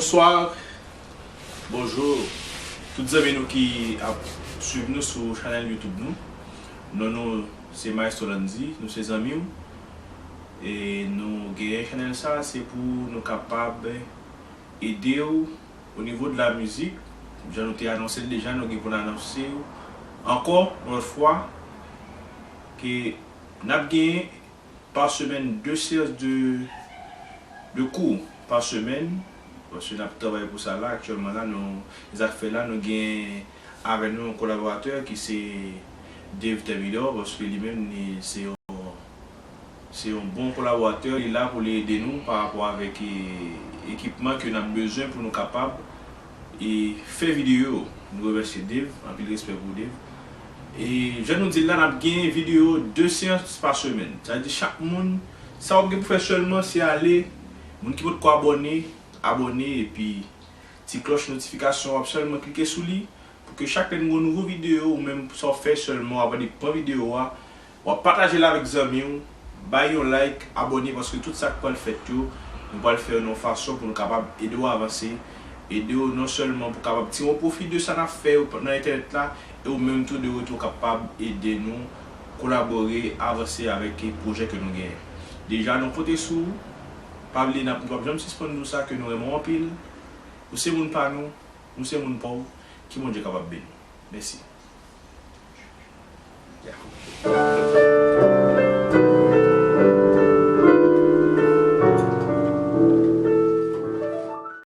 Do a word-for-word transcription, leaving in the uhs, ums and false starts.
Bonswa, bonjou, tout zanmi nou ki ap swiv nou sou chanèl YouTube nou. Non nou se Maestro Landy, nou se zanmi w. E nou genyen chanèl sa, se pou nou kapab ede w o nivo de la mizik. Jan nou te anonse l deja, nou gen pou n anonse w ankò yon lòt fwa ke n ap genyen pa semèn de seyans de, de kou pa semèn. Paske n ap travay pou sa la, aktyèlman la, nou, sa k fè la, nou gen avè nou yon kolaboratè ki se Dave Thermidor, paske li menm, li se yon, se yon bon kolaboratè, li la pou li ede nou pa rapò avèk, e, ekipman ke n ap bezwen pou nou kapab, e, fè videyo. Nou remèsye Dave, anpil respè pou Dave. E jan nou di l la, n ap gen videyo de seyans pa semèn. Sa vle di chak moun, sa w ap gen pou fè sèlman, se ale, moun ki potko abòne, abòne, epi ti klòch notifikasyon, w ap sèlman klike sou li, pou ke chak lè n gen yon nouvo videyo, ou menm sa w fè sèlman, w ap ale pran videyo a, w ap pataje l avèk zanmi w, bay yon like, abòne, paske tout sa k pral fèt yo, nou pral fè yo nan yon fason pou nou kapab ede w avanse, ede w non sèlman pou kapab tire yon pwofi de sa n ap fè yo nan entènèt la, e ou menm tou de retou kapab ede nou kolabore, avanse avèk pwojè ke nou genyen. Deja, nou konte sou ou, pa bliye n ap, nou p ap janm sispann di w sa, ke nou renmen w anpil, ou se moun pa nou, nou se moun pa w, ke Bondye kapab beni w. Mèsi.